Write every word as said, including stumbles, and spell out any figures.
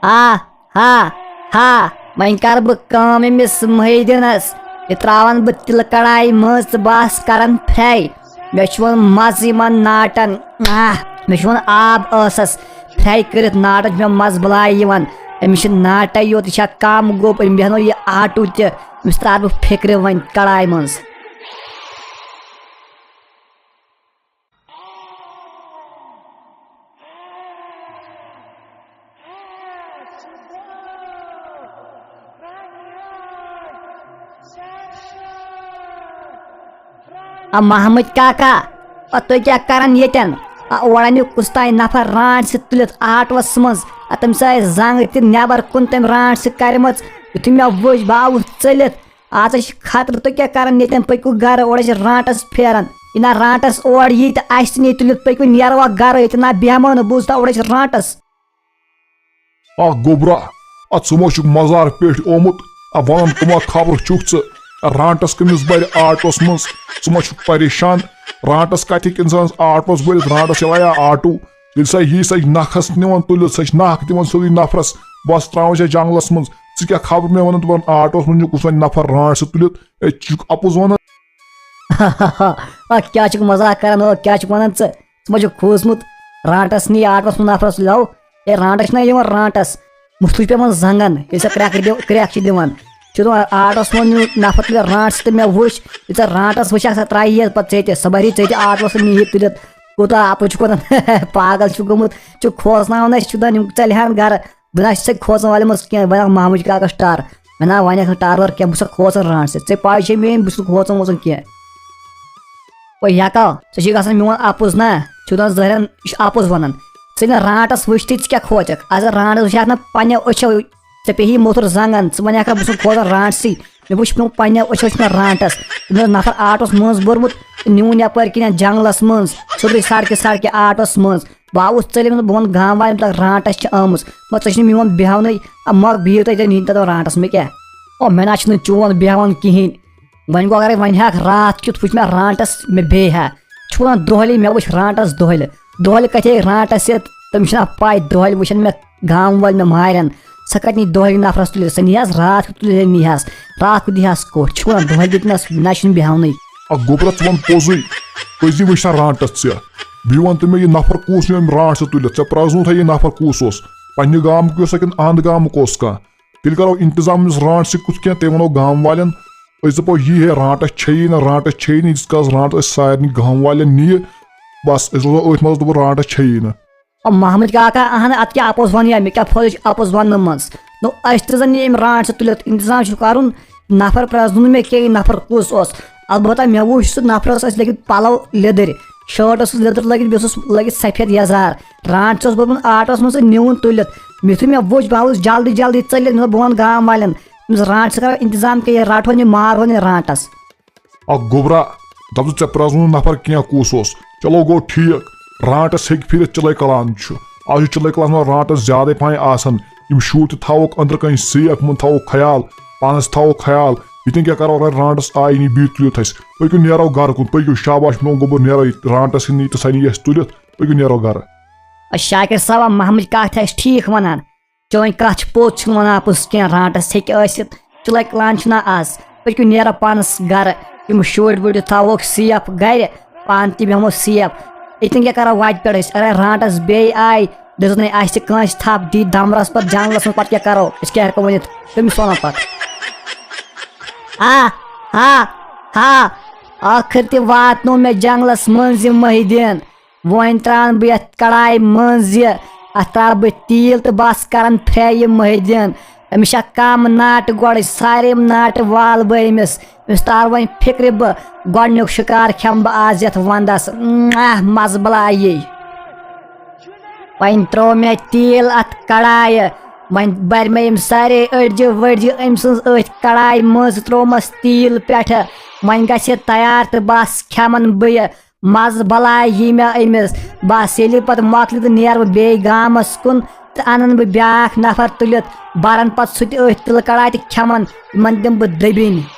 ہا، ہا، ہا، وۄنۍ کر بہٕ کٲم أمِس محی الدینس۔ یہِ تراون بہٕ تِلہٕ کڑایہِ منٛز تہٕ بس کرن fry۔ مےٚ چھُ وۄنۍ مزٕ یِوان ناٹن۔ آہ، مےٚ چھُ وۄنۍ آب ٲسس۔ fry کٔرِتھ ناٹن چھُ مےٚ مزٕ بلاے یِوان۔ أمِس چھُ ناٹے یوت، یہِ چھا کم گوٚب؟ أمۍ بیہنو یہِ آٹوٗ تہِ۔ أمِس ترٛاوٕ بہٕ فِکرِ وۄنۍ کڑایہِ منٛز۔ آ محمد کاکا، آ تُہۍ کیٛاہ کران ییٚتٮ۪ن؟ آ اورٕ اَنِو کُس تام نفر رانٛٹھ سۭتۍ تُلِتھ آٹوَس منٛز۔ آ تٔمِس آسہِ زنٛگ تہِ نٮ۪بر کُن تٔمۍ رانٛٹھ سۭتۍ کَرِمٕژ۔ یُتھُے مےٚ وٕچھ، بہٕ آوُس ژٔلِتھ۔ آز حظ چھِ خطرٕ، تُہۍ کیٛاہ کران ییٚتٮ۪ن؟ پٔکِو گرٕ، اورٕ حظ چھِ رانٛٹَس پھیران۔ یہِ نہ رانٛٹَس اورٕ یی تہٕ اَسہِ تہِ نی تُلِتھ، پٔکِو نیروا گرٕ، ییٚتہِ نہ بیٚہمو نہٕ، بوٗزتھا، اورٕ حظ چھِ رانٛٹَس۔ اکھ گوٚبرا، اتھ ژٕ ما چھُکھ مزار پٮ۪ٹھۍ آمُت؟ ا ونان کٕما خبرٕ چھُکھ ژٕ؟ رانٛٹس کٔمِس بَرِ آٹوس منٛز؟ ژٕ ما چھُکھ پریشان؟ رانٛٹس کتہِ ہیٚکہِ انسانس آٹوس بٔرِتھ؟ رانٛٹس ییٚلہِ آیا آٹو، ییٚلہِ سۄ یی، سۄ چھِ نکھس نِوان تُلِتھ، سۄ چھِ نکھ دِوان سیوٚدُے نفرس، بس ترٛاوان چھِ جنگلس منٛز۔ ژٕ کیٛاہ خبرٕ مےٚ ونان دپان آٹوس منٛز نیوٗ کُس وۄنۍ نفر رانٛٹس تُلِتھ؟ ہے، ژٕ چھُکھ اپُز ونان۔ اکھ کیٛاہ چھُکھ مزاق کران؟ او کیٛاہ چھُکھ ونان ژٕ؟ ژٕ ما چھُکھ کھوٗژمُت؟ رانٛٹس نی آٹوس منٛز نفرس لو۔ اے رانٛٹس چھِنہ یِوان رانٛٹس، مُشتُے چھُ پٮ۪وان زنٛگن، ییٚلہِ سۄ کرٛٮ۪کہٕ دِو-، کرٛٮ۪کھ چھِ دِوان۔ چھُ دَپان آٹوس منٛز نیوٗ نفر تُلِتھ رانٛٹس تہٕ مےٚ وٕچھ، ییٚلہِ ژےٚ رانٛٹس وٕچھکھ سۄ ترٛایہِ یہِ پتہٕ ژےٚ تہِ، سۄ بری ژےٚ تہِ آٹوس منٛز نِیہِ تُلِتھ۔ کوٗتاہ اَپُز چھُکھ وَنان؟ پاگل چھُکھ گوٚمُت، چھُکھ کھوژناوان اَسہِ، چھُکھ دَپان یِم ژَلہِ ہَن گَرٕ۔ بہٕ نہ چھُسے کھوژَن والٮ۪ن منٛز کینٛہہ، بہٕ نہ محموٗد کاکَس ٹَر، مےٚ نہ وَنٮ۪کھ نہٕ ٹَر وَر کینٛہہ، بہٕ چھُسَکھ کھوژان رانٛٹس سۭتۍ۔ ژےٚ پَے چھے میٛٲنۍ، بہٕ چھُس نہٕ کھوژان ووژان کینٛہہ۔ وۄنۍ یَکا، ژےٚ چھُے گژھان میون اَپُز نا، چھُ دَپان ظٲہرَن یہِ چھُ اَپُز وَنان۔ ژٕ ییٚلہِ نہٕ رانٛٹَس وٕچھتھٕے ژٕ کیٛاہ کھوژَکھ؟ اَگر رانٛٹَس وٕچھِ ہَکھ نہ پنٛنیو أچھو، ژےٚ پیٚیہِ موٚتھُر زنٛگن، ژٕ وَنہِ ہَکھ بہٕ چھُس نہٕ کھوژان رانٛٹسٕے۔ مےٚ وٕچھ، مےٚ پنٛنیو أچھو چھُ مےٚ رانٛٹَس، تٔمۍ اوس نفر آٹوَس منٛز بوٚرمُت تہٕ نیوٗن یَپٲرۍ کِنۍ جنٛگلَس منٛز، سیوٚدُے سڑکہِ سڑکہِ آٹوَس منٛز۔ بہٕ آوُس ژٔلِتھ، بہٕ وَنہٕ گام والٮ۪ن تَتھ رانٛٹَس چھِ آمٕژ، مگر ژےٚ چھُنہٕ میون بیٚہونٕے۔ آ، مۄکھ بِہِو تُہۍ تیٚلہِ، نِنۍ تَتھ رانٛٹَس مےٚ کیٛاہ؟ او، مےٚ نہ چھُنہٕ چون بیٚہوان کِہیٖنۍ۔ وۄنۍ گوٚو اگرے وۄنۍ ہٮ۪کھ راتھ کیُتھ وٕچھ مےٚ رانٛٹَس، مےٚ بیٚیہِ ہا۔ چھُ وَنان دۄہلہِ، مےٚ وٕچھ رانٛٹَس دۄہلہِ۔ دۄہلہِ کَتہِ ہیٚکہِ رانٛٹَس یِتھ؟ تٔمِس چھِنہ پَے دۄہلہِ وٕچھَن مےٚ گام وٲلۍ مےٚ مارن۔ سۄ کَتہِ نی دۄہلہِ نفرَس تُلِتھ؟ سۄ نِیَس راتھ کیُتھ تُلِتھ نِیَس۔ راتھ کیُتھ دِہَس کوٚٹ؟ چھُ وَنان دۄہلہِ دیُت نہ، نہ چھُنہٕ بیٚہونٕے۔ اکھ گوٚبرا، ژٕ وَن پوٚزُے، پٔزی وٕچھ سا رانٛٹَس ژےٚ۔ بیٚیہِ وَن تہٕ مےٚ، یہِ نفر کُس نیوٗ أمۍ رانٛٹھ ژےٚ تُلِتھ؟ ژےٚ پرٛزنوتھا یہِ نفر کُس اوس؟ پنٛنہِ گامُک اوسا کِنہٕ اَہَنٛد گامُک اوس کانٛہہ؟ تیٚلہِ کَرو اِنتظام أمِس رانٛٹھ سۭتۍ کُس کینٛہہ، تٔمۍ وَنو گام والٮ۪ن، أسۍ دَپو یی ہے رانٛٹَس چھیی نہٕ، رانٛٹَس چھیی نہٕ، ییٖتِس کالَس رانٛٹَس أسۍ سارنٕے گام والٮ۪ن نِیہِ، بَس أسۍ روزو أتھۍ منٛز، دوٚپُن رانٛٹَس چھیی نہٕ۔ او محمد کاکا، اَہَن اَتھ کیٛاہ اَپُز وَنہٕ یا؟ مےٚ کیٛاہ فٲیدٕ چھُ اَپُز وَننہٕ منٛز؟ نو، اَسہِ تہِ زَن یہِ أمۍ رانٛٹھ سۭتۍ تُلِتھ، اِنتظام چھُ کَرُن۔ نفر پرٛزنوو نہٕ مےٚ کینٛہہ، یہِ نفر کُس اوس۔ البتہ مےٚ وُچھ سُہ نفرَس ٲسۍ لٲگِتھ پَلَو لیٚدٕرۍ، شٲٹ ٲسٕس لیٚدٕر لٲگِتھ، بیٚیہِ اوسُس لٲگِتھ سفید یَزار۔ رانٛٹھ چھُس بوٚرمُت آٹوَس منٛز تہٕ نیوٗن تُلِتھ۔ یُتھُے مےٚ وُچھ، بہٕ آوُس جلدی جلدی ژٔلِتھ، مےٚ دوٚپ، بہٕ وَنہٕ گام والٮ۪ن، أمِس رانٛٹھ سۭتۍ کَرو اِنتظام کینٛہہ، یہِ رَٹہون، یہِ مارہون یہِ رانٛٹَس۔ اکھ گوٚبرا، دَپ ژٕ، ژےٚ پرٛزنوو نفر کینٛہہ کُس اوس۔ چلو گوٚو ٹھیٖک، رانٛٹَس ہیٚکہِ پھِرِتھ، چِلَے کلان چھُ۔ آز چھُ چِلَے کلانَس منٛز رانٛٹَس زیادَے پَہَن آسان۔ یِم شُرۍ تہِ تھاووکھ أنٛدرٕ کَنۍ safe، یِمَن تھاووکھ خیال، پانَس تھاووکھ خیال۔ یہِ تہِ کیٛاہ کَرو، اگر رانٛٹَس آیی نہٕ بیٚیہِ تُلِتھ اَسہِ۔ پٔکِو نیرو گَرٕ کُن، پٔکِو، شاباش، میون گوٚبُر، نیرو یہِ رانٛٹَس یِنہٕ یہِ تہٕ سۄ نِیہِ اَسہِ تُلِتھ، پٔکِو نیرو گَرٕ۔ شاکر صٲبا، محمد کاکھ تہِ آسہِ ٹھیٖک وَنان۔ چٲنۍ کَتھ چھِ پوٚز، چھُنہٕ وَنان اَپُز کینٛہہ، رانٛٹَس ہیٚکہِ ٲسِتھ، چِلَے کلان چھُنہ آز۔ پٔکِو نیرو پانَس گَرٕ، یِم شُرۍ وُرۍ تھاووکھ safe گَرِ، پانہٕ تہِ بیٚہمو safe۔ ییٚتٮ۪ن کیٛاہ کَرو وَتہِ پٮ۪ٹھ أسۍ؟ اَگَرے رانٛٹَس بیٚیہِ آیہِ، دِژٕنَے اَسہِ تہِ کٲنٛسہِ تھَپھ، دی دَمرَس پَتہٕ جنٛگلَس منٛز، پَتہٕ کیٛاہ کَرو؟ أسۍ کیٛاہ ہٮ۪کو ؤنِتھ؟ تٔمِس وَنو پَتہٕ۔ ہا، ہا، ہا، ٲخٕر تہِ واتنو مےٚ جنٛگلَس منٛز یہِ محی الدیٖن۔ وۄنۍ ترٛاوَن بہٕ یَتھ کڑایہِ منٛز یہِ، اَتھ ترٛاوٕ بہٕ تیٖل تہٕ بَس کَرَن fry یہِ محی الدیٖن۔ أمِس چھا کَم ناٹہٕ گۄڈَے، سارے یِم ناٹہٕ والہٕ بہٕ أمِس۔ أمِس تارٕ وۄنۍ فِکرِ بہٕ، گۄڈٕنیُک شِکار کھٮ۪مہٕ بہٕ آز یَتھ وَنٛدَس۔ آہ، مَزٕ بَلایے۔ وۄنۍ ترٛوو مےٚ تیٖل اَتھ کڑایہِ، وۄنۍ بَرِ مےٚ یِم سارے أڑجہِ ؤڑجہِ أمۍ سٕنٛز أتھۍ کڑایہِ منٛز، ترٛوومَس تیٖل پٮ۪ٹھٕ۔ وۄنۍ گژھِ یہِ تیار تہٕ بَس کھٮ۪مَن بہٕ یہِ۔ مَزٕ بَلاے یی مےٚ أمِس۔ بَس ییٚلہِ پَتہٕ مۄکلہِ تہٕ نیرٕ بہٕ بیٚیہِ گامَس کُن تہٕ اَنَن بہٕ بیٛاکھ نفر تُلِتھ، بَرَن پَتہٕ سُہ تہِ أتھۍ تِلہٕ کڑایہِ تہٕ کھٮ۪مَن، یِمَن دِمہٕ بہٕ دٔبِنۍ۔